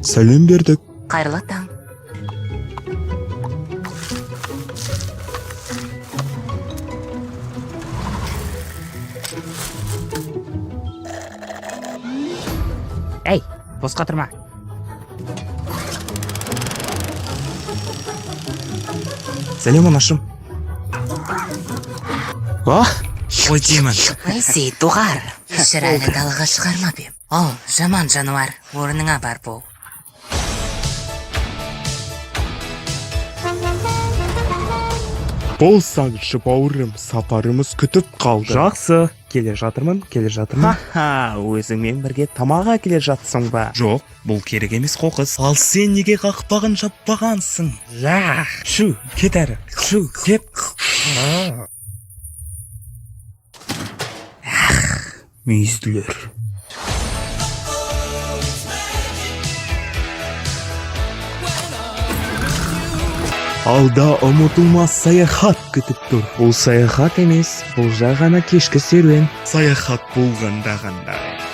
Сәлем бердік. Қайырлы таң. Әй, босқа тұрма. Сәлем, анашым. А? Ой, деймін. Ай, доғар. Кешір, әлі далаға шығармап ем. Ол жаман жануар, орныңа бар бол. Болсаңшы, бауырым, сапарымыз күтіп қалды. Жақсы, келе жатырмын, келе жатырмын. Ха-ха, өзіңмен бірге тамақ әкеле жатсың ба? Жоқ, бұл керек емес қоқыс. Ал сен неге қақпағын жаппағансың? Жах, шу, кет әрі, шу, кет. Ах, мүйізділер. Алда ұмытылмас саяхат күтіп тұр. Бұл саяхат емес, бұл жай ғана кешкі серуен. Саяхат болғанда қандай.